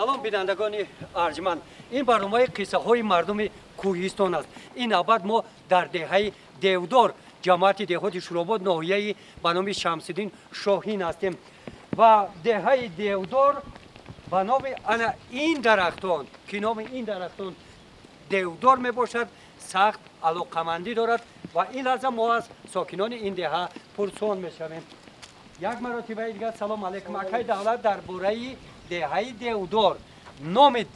Салом, бинандагони арҷманд. Ин барномаи қиссаҳои мардуми кӯҳистон аст. Ин навбат мо дар деҳаи Девдор, ҷамоати деҳоти Шуробод, ноҳияи ба номи Шамсиддин Шоҳин ҳастем ва деҳаи Девдор ба номи ана ин дарахтон, ки номи ин дарахтон девдор мебошад, сахт алоқамандӣ дорад ва ин лаҳза мо аз сокинони ин деҳа пурсон мешавем. Як маротибаи дигар салом алайкум. Акай Давлат, дар бораи деҳаи Девдор, номи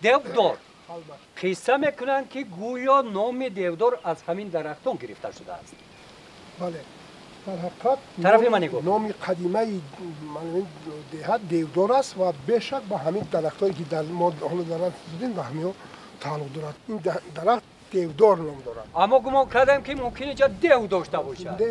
Девдор қисса мекунанд, ки гӯё номи Девдор аз ҳамин дарахтон гирифта шудааст. Бале, дар ҳақиқат. Тарафи ман нигоҳ. Номи қадимаи деҳа Девдор аст ва бешак ба ҳамин дарахтое, ки дар мо ҳоло дар дидем, ба ҳамиҳо тааллуқ дорад. Ин дарахт девдор ном дорад. Аммо гумон кардам, ки мумкин инҷа дев дошта бошад.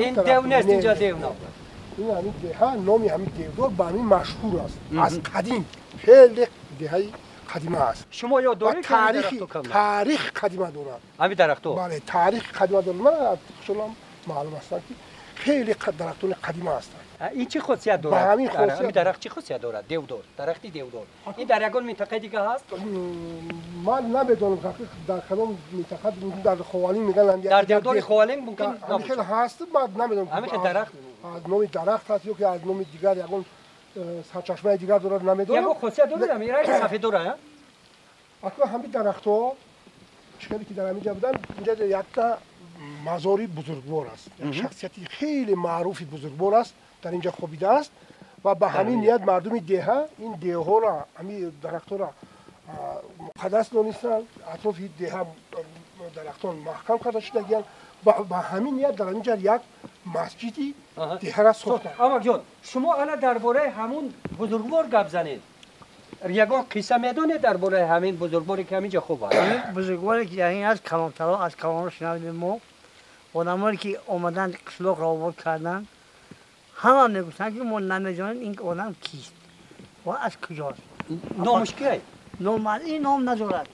Ин дев нест, инҷа дев набуд. Ин ҳамин деҳа номи ҳамин девдор ба ҳамин машҳур аст аз қадим, хеле деҳаи қадима аст. Шумо ёд доред? Таърих қадима дорад. Ҳамин дарахто? Бале, таърихи қадима дорад. Ман хушолам маълум ҳастам, ки хеле дарахтони қадима ҳастанд. Ин чӣ хосият дорад? Ҳамин дарахт чӣ хосият дорад? Девдор, дарахти девдор, ин дар ягон минтақаи дига ҳаст? Ман намедонам, дар кадом минтақа, дар Ховалинг мегӯянд. Дар девдори Ховалинг мумкин. Хеле ҳаст, ман намедонам. Ҳамин хел дарахт. Аз номи дарахт аст ё ки аз номи дигар ягон сарчашмаи дигар дорад, намедонам. Ягон хосият дорад ҳамин ранги сафед дорад? Акнун ҳамин дарахтҳо чӣ хеле ки дар ҳамин ҷа буданд, инҷа якта мазори бузургвор аст, як шахсияти хеле маъруфи бузургвор аст, дар инҷа хобидааст ва ба ҳамин ният мардуми деҳа ин деҳҳоро, ҳамин дарахтҳоро муқаддас донистанд. Атрофи деҳа дарахтон маҳкам карда шудагиянд ва ба ҳамин ният дар ҳамин ҷа як масҷиди деҳара сохтанд. Амакҷон, шумо ана дар бораи ҳамун бузургвор гап занед. Ягон қисса медонед дар бораи ҳамин бузургворе, ки ҳамин ҷо хоб аст? Бузургворе, ки дар ин аст, калонтаро аз калонро шунавидем мо. Одамоне, ки омаданд, қишлоқро обод карданд, ҳама мегуфтанд, ки мо намедонем, ин одам кист ва аз куҷост. Номаш киай? Ин ном надорад,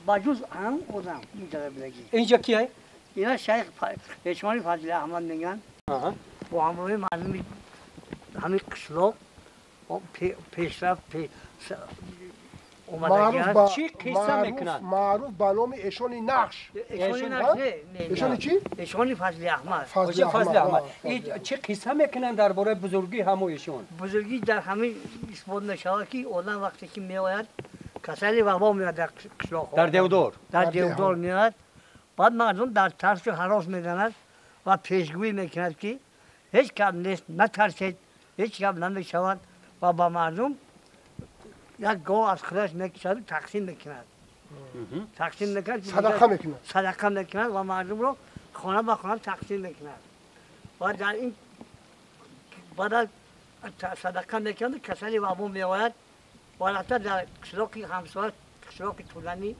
ба ҷуз ҳамун одам инҷа будагӣ. Инҷа киай? Ина шайх Эшмони Фазли Аҳмад мегӯянд. Бо ҳамроҳи мардуми ҳамин қишлоқ пешрафт. Чӣ қисса мекунанд? Маъруф ба номи Эшони Нақш. Эшони чӣ? Эшони Фазли Аҳмад. Фазли Аҳмад. Чӣ қисса мекунанд дар бораи бузургии ҳамо эшон? Бузургӣ дар ҳамин исбот мешавад, ки одам вақте ки меояд, касали вабо меояд дар қишлоқҳо. Дар Девдор. Дар Девдор меояд, баъд мардум дар тарсу ҳарос мезанад ва пешгӯӣ мекунад, ки ҳеҷ гап нест, натарсед, ҳеҷ гап намешавад, ва ба мардум як гов аз худаш мекушаду тақсим мекунад, тақсим мекунад. Садақа мекунад. Садақа мекунад ва мардумро хона ба хона тақсим мекунад. Ва дар ин баъд аз садақа мекунад, касали вабо меояд ва рафта дар қишлоқи ҳамсоя, қишлоқи Тӯланӣ,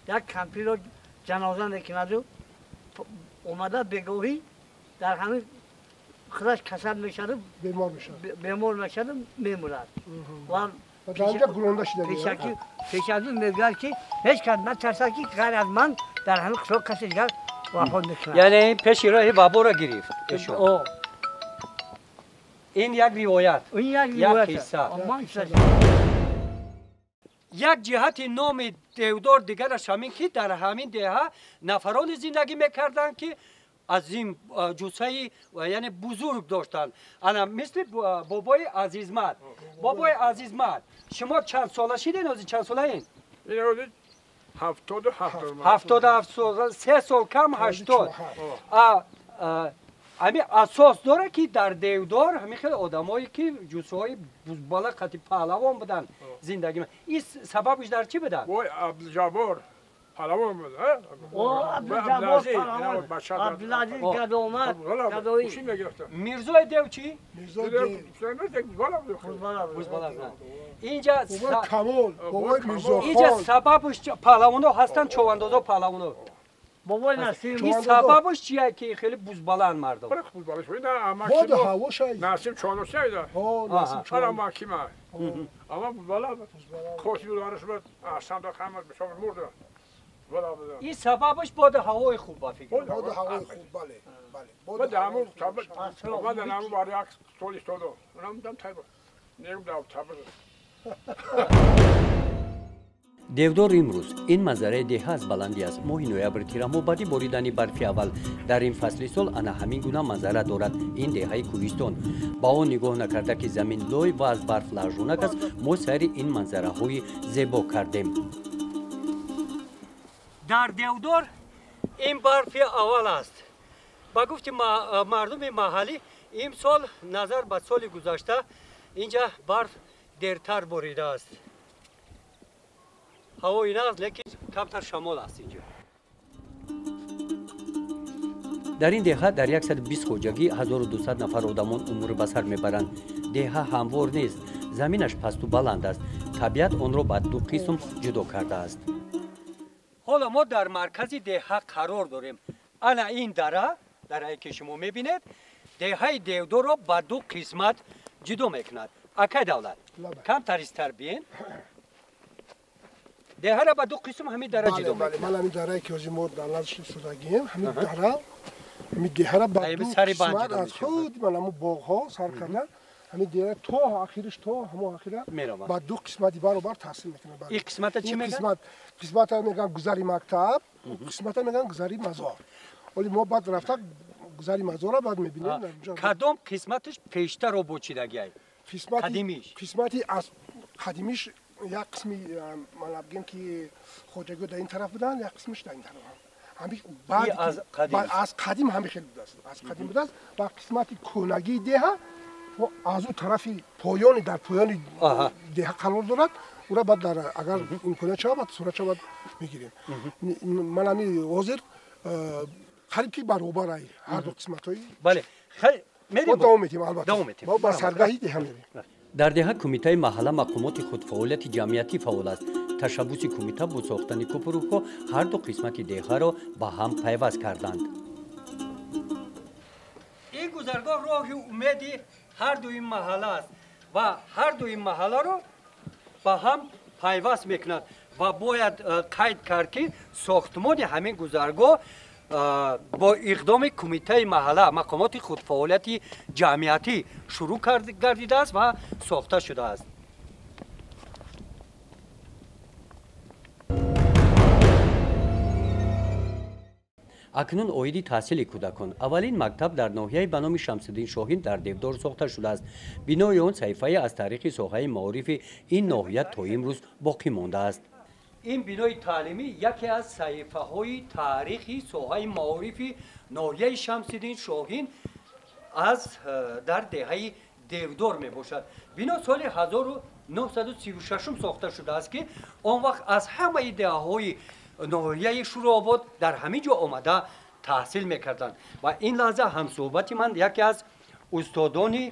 як кампирро ҷаноза мекунаду омада бегоҳӣ дар ҳамин худаш касал мешаду бемор мешавад. Бемор мешаду, мемурад ва пеш аз он мегӯяд, ки ҳеҷ кас натарсад, ки ғайр аз ман дар ҳамин қишлоқ касе дигар вафот мекунад. Яъне пеши роҳи ваборо гирифт эшон. Ин як ривоят, як қисса. Як ҷиҳати номи Девдор дигараш ҳамин, ки дар ҳамин деҳа нафароне зиндагӣ мекарданд, ки аз ин ҷуссаи, яъне бузург доштанд, ана мисли бобои Азизмад. Бобои Азизмад, шумо чанд сола шиден? Ҳозир чанд солаин? 77. 77 сола, 3 сол кам, 80. Ҳамин асос дорад, ки дар Девдор ҳамин хел одамое, ки ҷуссаҳои бала қати паҳлавон буданд, зиндагӣ. Ин сабабш дар чӣ буданд? Вой, Абдуҷаббор паҳлавон буд. Абдулазиз гадомад гадоӣ. Мирзои Дев чӣ? Инҷа Камол, бобои Мирзохон. Инҷа сабабш паҳлавоно ҳастанд, човандозо, паҳлавоно. Бобои Насим. Ин сабабш чия, ки хеле бузбаланд мардум? Боду ҳавошай. Насим чонусайда. Насим. Ҳара макима. Ама бузбала коси дораш буд, асанда хамад бисёр мурда. Ин сабабаш боду ҳавои хуб, ба фикр. Боду ҳавои хуб, бале, бале. Баъд ҳамун баъд ҳамун бар як стол истоду. Унам дам тайба. Негум дав табр. Девдор имрӯз ин манзараи деҳа аз баландӣ аст. Моҳи ноябри тирамо баъди боридани барфи аввал дар ин фасли сол ана ҳамин гуна манзара дорад ин деҳаи кӯҳистон. Ба он нигоҳ накарда ки замин лой ва аз барф лағжонак аст, мо сайри ин манзараҳои зебо кардем. Дар Девдор ин барфи аввал аст. Ба гуфти мардуми маҳаллӣ, имсол назар ба соли гузашта инҷа барф дертар боридааст. Ҳавои нағз, лекин камтар шамол аст инҷо. Дар ин деҳа дар 120 хоҷагӣ 1200 нафар одамон умр ба сар мебаранд. Деҳа ҳамвор нест, заминаш пасту баланд аст. Табиат онро ба ду қисм ҷудо кардааст. Ҳоло мо дар маркази деҳа қарор дорем. Ана ин дара, дарае ки шумо мебинед, деҳаи Девдорро ба ду қисмат ҷудо мекунад. Акай Давлат, камтаристар биен. Деҳаро ба ду қисм ҳамин дара ҷудо мекунад. Ман ҳамин дарае ки ҳозир мо дар наздиш истодагием, ҳамин дара, ҳамин деҳаро ба ду қисмат аз худ ман ҳамун боғҳо сар карда, ҳамин деҳа то ахириш, то ҳамон ахира ба ду қисмати баробар тақсим мекунад. Ин қисмата чӣ мегӯянд? Қисмата мегӯянд гузари мактаб, қисмата мегӯянд гузари мазор. Оли мо баъд рафта гузари мазорро баъд мебинем. Кадом қисматаш пештар ободшидагиай? Қадимиш? Қисмати аз қадимиш як қисми мана бигем ки хоҷагиҳо дар ин тараф буданд, як қисмиш дар ин тараф. Аз қадим ҳамин хел будааст, аз қадим будааст. Ва қисмати кӯнагии деҳа аз ӯ тарафи поёни дар поёни деҳа қарор дорад. Ура баъд дар агар имконият шавад, баъд сурат шавад мегирем. Ман ҳамин ҳозир қариб ки баробар ай ҳар ду қисматҳои. Бале, мо давом метиҳем, албатта. Мо ба саргаҳи деҳа мерем. Дар деҳа кумитаи маҳалла мақомоти худфаъолияти ҷамъиятӣ фаъол аст. Ташаббуси кумита бо сохтани кӯпрукҳо ҳар ду қисмати деҳаро ба ҳам пайваст карданд. Ин гузаргоҳ роҳи умеди ҳар дуи маҳалла аст ва ҳар дуи маҳалларо ба ҳам пайваст мекунад. Ва бояд қайд кард ки сохтмони ҳамин гузаргоҳ бо иқдоми кумитаи маҳалла мақомоти худфаъолияти ҷамъиятӣ шурӯъ гардидааст ва сохта шудааст. Акнун оиди таҳсили кӯдакон. Аввалин мактаб дар ноҳияи ба номи Шамсиддин Шоҳин дар Девдор сохта шудааст. Бинои он саҳифае аз таърихи соҳаи маорифи ин ноҳия то имрӯз боқӣ мондааст. Ин бинои таълимӣ яке аз саҳифаҳои таърихи соҳаи маорифи ноҳияи Шамсиддин Шоҳин аз дар деҳаи Девдор мебошад. Бино соли 1936 сохта шудааст ки он вақт аз ҳамаи деҳаҳои ноҳияи Шӯрообод дар ҳамин ҷо омада таҳсил мекарданд. Ва ин лаҳза ҳамсӯҳбати ман яке аз устодони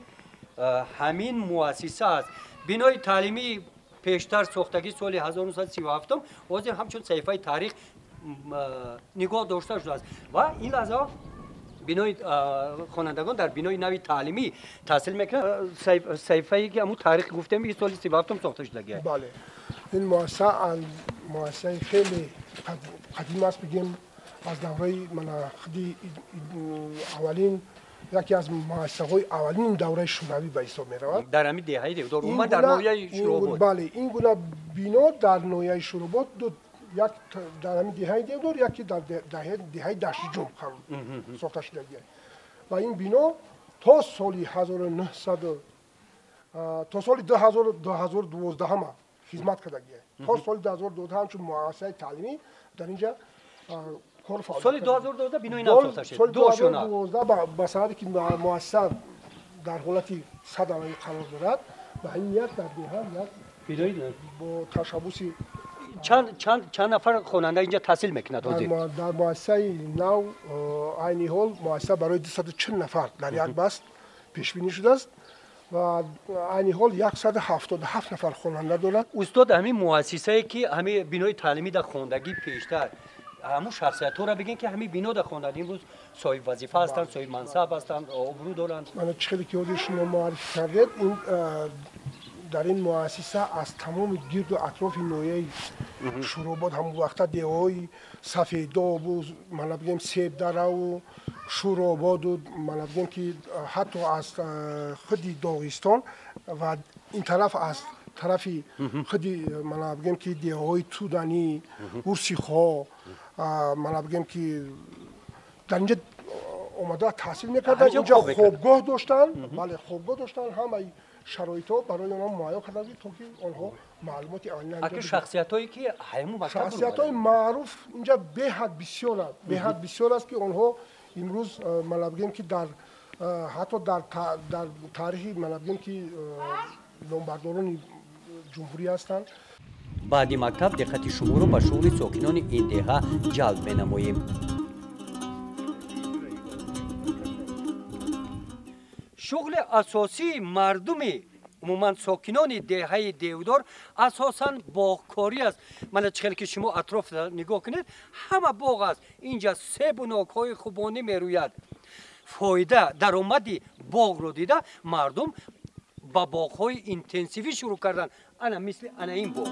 ҳамин муассиса аст. Бинои таълимии пештар сохтагӣ соли 1937 ҳозир ҳамчун саҳифаи таърих нигоҳ дошта шудааст. Ва ин лаҳза бинои хонандагон дар бинои нави таълимӣ таҳсил мекунанд. Саҳифае ки ҳамун таърих гуфтем, ин соли 37 сохта шудагиаст. Бале, ин муассиса муассисаи хеле қадим аст, бигем аз давраи мана худи аввалин, яке аз муассисаҳои аввалин давраи шӯравӣ ба ҳисоб меравад. Дар ҳамин деҳаи Девдор, умуман дар ноҳияи Шӯрообод. Бале, ин гуна бино дар ноҳияи Шӯрообод як дар ҳамин деҳаи Девдор, яке дар деҳаи Даштиҷум сохта шудагиаст. Ва ин бино то соли 1900 то соли 2012 хизмат кардагиаст. То соли 2012 ҳамчун муассисаи таълимӣ дар инҷа кор фаъолият. Соли 2012 бинои нав сохта шуд. Соли 2012 ба сабаби ки муассиса дар ҳолати садамавӣ қарор дорад, ба ҳамин ният дар деҳа як бинои нав бо ташаббуси чанд нафар хонанда инҷа таҳсил мекунад ҳозир? Дар муассисаи нав айни ҳол муассиса барои 240 нафар дар як баст пешбинӣ шудааст ва айни ҳол 177 нафар хонанда дорад. Устод, ҳамин муассисае ки ҳамин бинои таълимӣ дар хондагӣ пештар ҳамун шахсиятҳоро бигем ки ҳамин бино дар хондагӣ имрӯз соҳиби вазифа ҳастанд, соҳиби мансаб ҳастанд, обрӯ доранд. Мана чӣ хеле ки ҳозир шумо муаррифӣ кардед, ин дар ин муассиса аз тамоми гирду атрофи ноҳияи Шӯробод, ҳамон вақта деҳаҳои Сафедобу, мана бигем Себдараву, Шӯрободу, мана бигем ки ҳатто аз худи Доғистон ва ин тараф аз Тарафи худи мана бигем ки деҳаҳои Тӯданӣ, Урсихо, мана бигем ки дар инҷа омада таҳсил мекарданд. Инҷа хобгоҳ доштанд, бале, хобгоҳ доштанд, ҳамаи шароитҳо барои онҳо муҳайё карданд, то ки онҳо маълумоти аки шахсиятҳое ки ҳамун мактаб, шахсиятҳои маъруф инҷа беҳад бисёр аст, беҳад бисёр аст, ки онҳо имрӯз мана бигем ки дар ҳатто дар таърихи мана бигем ки номбардорони ҷумҳурӣ ҳастанд. Баъди мактаб диққати шуморо ба шуғли сокинони ин деҳа ҷалб менамоем. Шуғли асосии мардуми умуман сокинони деҳаи Девдор асосан боғкорӣ аст. Мана чӣ хел ки шумо атроф нигоҳ кунед, ҳама боғ аст. Инҷа себу нокҳои хубонӣ мерӯяд. Фоида даромади боғро дида мардум ба боғҳои интенсивӣ шурӯъ карданд. Ана мисли ана ин боғ.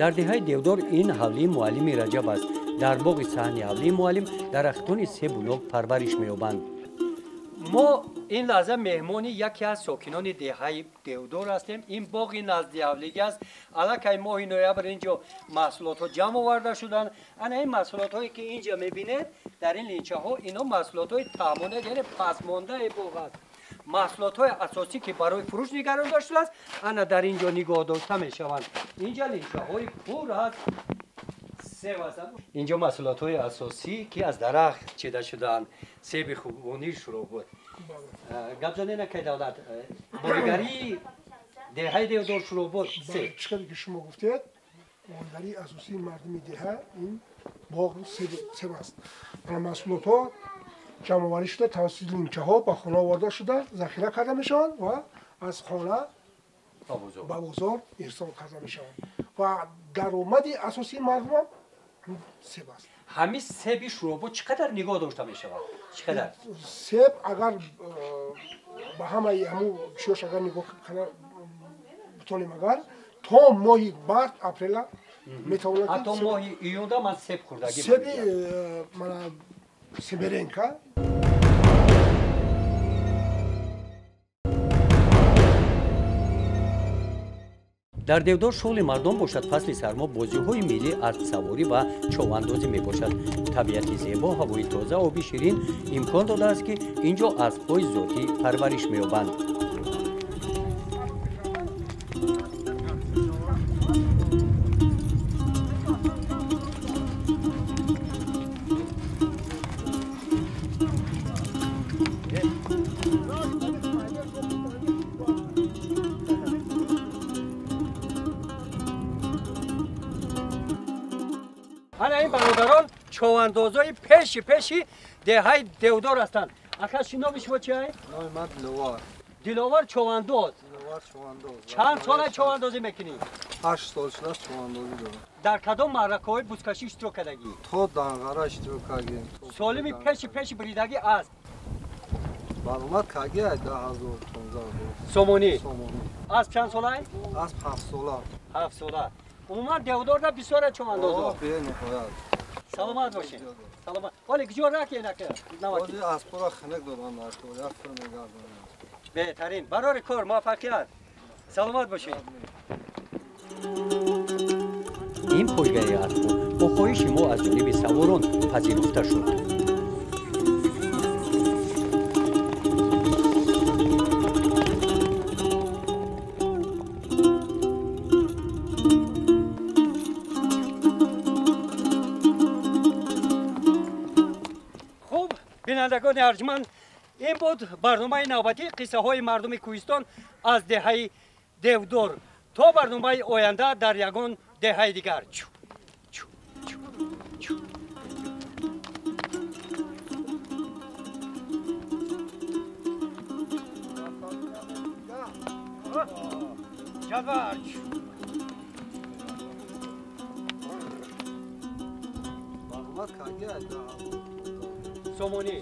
Дар деҳаи Девдор ин ҳавлии муаллими Раҷаб аст. Дар боғи саҳни ҳавлии муаллим дарахтони себу нок парвариш меёбанд. Мо ин лаҳза меҳмони яке аз сокинони деҳаи Девдор ҳастем. Ин боғи назди ҳавлигӣ аст. Аллакай моҳи ноябр инҷо маҳсулотҳо ҷамъ оварда шуданд. Ана ин маҳсулотҳое ки инҷа мебинед, дар ин линчаҳо, ино маҳсулотҳои таъмона, яъне пасмондаи боғ аст. Маҳсулотҳои асосӣ ки барои фурӯш нигаронда шудааст, ана дар ин ҷо нигоҳ дошта мешаванд. Инҷа линчаҳои пур аз себ ҳастанд. Инҷо маҳсулотҳои асосӣ ки аз дарахт чида шудаанд, себи хубонӣ шурӯъ буд. Гап занед акай Давлат, боригарии деҳаи Девдор шурӯъ буд себ. Чӣ қадр ки шумо гуфтед, боригарии асосии мардуми деҳа ин боғу себ аст. Маҳсулотҳо ҷамъоварӣ шуда тавассути линчаҳо ба хона оварда шуда захира карда мешаванд ва аз хона ба бозор ирсол карда мешаванд ва даромади асосии мардумам себ аст. Ҳамин себи шӯробо чӣ қадар нигоҳ дошта мешавад? Чӣ қадар? Себ агар ба ҳамаи ҳамун чиёш агар нигоҳ бутонем, агар то моҳи март апрела метавонад. Ҳатто моҳи июнда ман себ хӯрдагӣ. Себи мана Сибиренка. Дар Девдор шуғли мардум бошад фасли сармо бозиҳои миллӣ, аспсаворӣ ва човандозӣ мебошад. Табиати зебо, ҳавои тоза, оби ширин имкон додааст, ки инҷо аспҳои зотӣ парвариш меёбанд. Ана ин бародарон човандозои пеши пеши деҳаи Девдор ҳастанд. Ака, номи шумо чи ай? Номи ман Диловар. Диловар човандоз. Диловар човандоз. Чанд сола човандозӣ мекунӣ? 8 сол шудааст човандозӣ дорам. Дар кадом маъракаҳои бузкашӣ иштирок кардагӣ? То Данғара иштирок кардем. Солими пеши пеши бридагӣ аст? Баромад кардӣ 10,000 15,000 сомонӣ. Сомонӣ. Асп чанд сола? Асп 7 сола. 7 сола. Умуман Девдорда бисёра човандозо. Бениҳоят. Саломат бошед. Саломат. Оле куҷо раке нака? Ози аспора хинак додам дар кор, як фир мегардонам. Беҳтарин. Барори кор муваффақият. Саломат бошед. Ин пойгаи аспо бо хоҳиши мо аз ҷониби саворон пазируфта шуд. Бинандагони арҷманд, ин буд барномаи навбатии қиссаҳои мардуми кӯҳистон аз деҳаи Девдор. То барномаи оянда дар ягон деҳаи дигар. Ҷавар. Баромад кардӣ 10,000 сомонӣ.